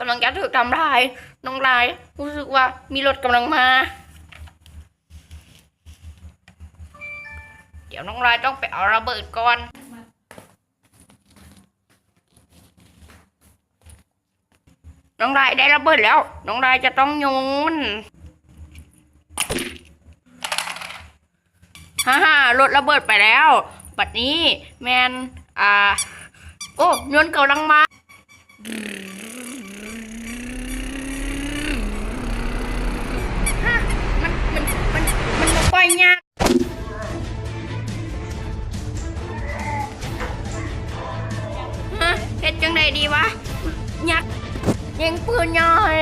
ກຳລັງຈະຖືກທຳລາຍ. ນ້ອງລາຍຮູ້ສຶກວ່າມີລົດກຳລັງມາ. ດຽວນ້ອງລາຍຕ້ອງໄປເອົາລະເບີດກ່ອນ. ນ້ອງລາຍໄດ້ລະເບີດແລ້ວ. ນ້ອງລາຍຈະຕ້ອງໂຍນ. ຮາໆ ລົດລະເບີດໄປແລ້ວ. ບັດນີ້ແມ່ນ ອ່າ ໂອ້ ຍົນກຳລັງມາ. ຮະ ມັນ ມັນ ມັນ ມັນບໍ່ປ່ອຍຍາກ. ຮະ ເຮັດຈັ່ງໃດດີວະ? ຍັກຍິງປືນຍ່ອຍ.